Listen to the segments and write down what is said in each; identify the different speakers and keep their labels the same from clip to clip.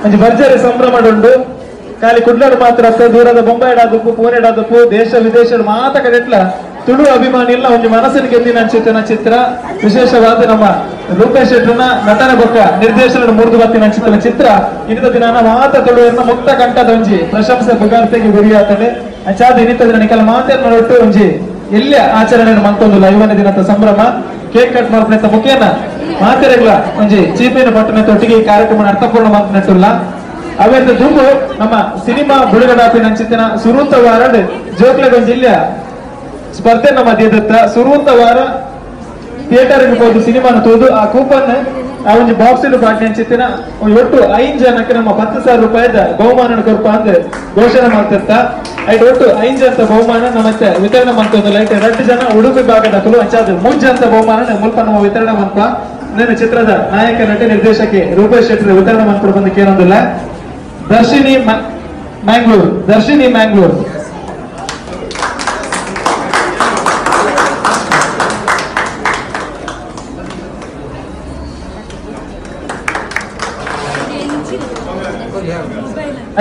Speaker 1: ಒಂಜಿ ಭರ್ಜರಿ ಸಂಭ್ರಮಡುಂಡು. ಖಾಲಿ ಕುಡ್ಲಡು ಮಾತ್ರ ಅತ್ತ, ದೂರದ ಬೊಂಬಾಯಿಡಾದುಪ್ಪು, ಪೂನೆಡಾದುಪ್ಪು, ದೇಶ ವಿದೇಶದ ಮಾತ ಕಡೆಟ್ಲ ತುಳು ಅಭಿಮಾನಿ ಇಲ್ಲ ಒಂಜಿ ಮನಸ್ಸಿನ ಗೆದ್ದಿನ ಚಿತ್ರ ಚಿತ್ರ. ವಿಶೇಷವಾದ ನಮ್ಮ ರೂಪೇಶ್ ಶೆಟ್ಟರ್ನ ನಟನೆ ಬೊಕ್ಕ ನಿರ್ದೇಶನ ಮುರಿದು ಬತ್ತಿನ ಚಿತ್ರ ಚಿತ್ರ ಇನ್ನಿತ ದಿನ ಮಾತ ತುಳುವರ್ನ ಮುಕ್ತ ಕಂಠದ ಒಂಜಿ ಪ್ರಶಂಸೆ ಪುಗಾರ್ತೆಗೆ ಗುರಿಯಾತದೆ. ಅಂಚಾದ ಇನ್ನಿತ ದಿನ ನಿಕಲ ಮಾತೆರ್ನ ಒಟ್ಟು ಒಂಜಿ ಎಲ್ಲಿ ಆಚರಣೆ ಮಂತೊಂದು 50ನೇ ದಿನದ ಸಂಭ್ರಮ ಕೇಕ್ ಕಟ್ ಮಾಡ್ಕೊಂಡ ಮುಖೇನ ಮಾತೆರೆಗ್ಲ ಒಂಜಿ ಚೀಪಿನ ಪಟ್ಟಣ ತೊಟ್ಟಿಗೆ ಈ ಕಾರ್ಯಕ್ರಮ ಅರ್ಥಪೂರ್ಣ ಮಾತನಾಡುಲ್ಲ. ಅವೆಂತ ದುಂಬು ನಮ್ಮ ಸಿನಿಮಾ ಬಿಡುಗಡಾಪಿನ ಅಂಚಿತ್ತಿನ ಸುರೂತ ವಾರಡ್ ಜೋಕ್ಲೆಗೊಂಜಿ ಜಿಲ್ಲೆಯ ಸ್ಪರ್ಧೆ ನಮ್ಮ ದೇದತ್ತ ಸುರೂತ ವಾರ ಥಿಯೇಟರ್ ಹೋದು ಸಿನಿಮಾನ ತೋದು ಆ ಕೂಪನ್ ಆ ಒಂಜಿ ಬಾಕ್ಸ್ ಪಾಟ್ನೆ ಅಂಚಿತ್ತಿನ ಒಟ್ಟು 5 ಜನಕ್ಕೆ ನಮ್ಮ 10,000 ರೂಪಾಯಿದ ಬಹುಮಾನ ಕೊರ್ಪ ಅಂದ್ ಘೋಷಣೆ ಮಾಡ್ತಿರ್ತ. ಐಟ್ ಒಟ್ಟು 5 ಜನದ ಬಹುಮಾನ ನಮ್ಮ ವಿತರಣೆ ಮಾಡ್ತೊಂದು ಲೈಟ್ 2 ಜನ ಉಡುಪಿ ಭಾಗದ ಅಂಚಾದ 3 ಜನದ ಬಹುಮಾನ ಮುಲ್ಪ ನಮ್ಮ ವಿತರಣೆ ಮಾಡ್ತ. ನನ್ನ ಚಿತ್ರದ ನಾಯಕ ನಟ ನಿರ್ದೇಶಕಿ ರೂಪೇಶ್ ಶೆಟ್ಟಿ ವಿತರಣೆ ಮಾಡ್ಕೊಂಡು ಬಂದಕ್ಕೆ ಏನೊಂದಿಲ್ಲ. ದರ್ಶಿನಿ ಮ್ಯಾಂಗ್ಳೂರ್, ದರ್ಶಿನಿ ಮ್ಯಾಂಗ್ಳೂರ್,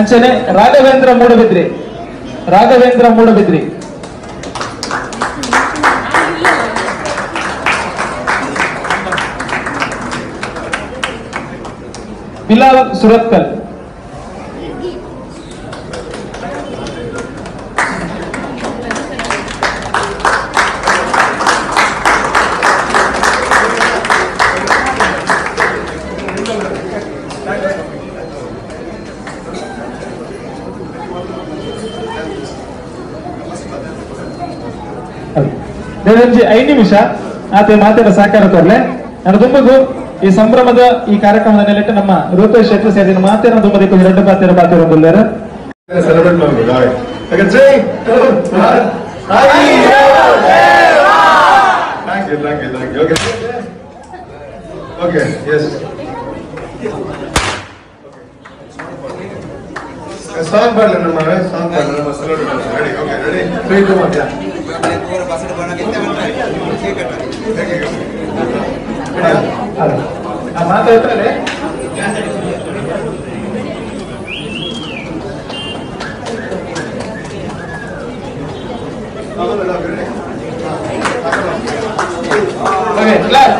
Speaker 1: ಅಂಚನೆ ರಾಘವೇಂದ್ರ ಮೂಡಬಿದ್ರಿ, ರಾಘವೇಂದ್ರ ಮೂಡಬಿದ್ರಿ, ಬಿಲಾಲ್ ಸುರತ್ಕಲ್, ದೇವಂಜಿ 5 ನಿಮಿಷ ಆತ ಮಾತಾಡ ಸಹಕಾರ ಕೊಡ್ಲೆ. ನಾನು ತುಂಬಗೂ ಈ ಸಂಭ್ರಮದ ಈ ಕಾರ್ಯಕ್ರಮದ ನೆಲೆಟ್ಟು ನಮ್ಮ ರೂಪೇಶ್ ಶೆಟ್ಟಿ ಸೇರಿದ ಮಾತೇನ ತುಂಬದಕ್ಕೆ 2 ಪಾತ್ರ ಪಾತ್ರ
Speaker 2: ಸೆಲೆಬ್ರೇಟ್ ಮಾಡಬೇಕು. Thank you, thank you, thank you. Okay okay, yes, song ಪಾಡಲಿ, ನಮ್ಮ ಸಾಂಗ್ ಪಾಡಲಿ, ನಮ್ಮ celebrate. Ready? Okay, ready, 3 2 1.
Speaker 1: ಮಾತಾಡ್ತಾರೆ. Okay, clap.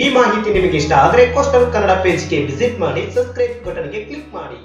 Speaker 3: ಈ ಮಾಹಿತಿ ನಿಮಗೆ ಇಷ್ಟ ಆದರೆ ಕೋಸ್ಟಲ್ ಕನ್ನಡ ಪೇಜ್ಗೆ ವಿಸಿಟ್ ಮಾಡಿ ಸಬ್ಸ್ಕ್ರೈಬ್ ಬಟನ್ಗೆ ಕ್ಲಿಕ್ ಮಾಡಿ.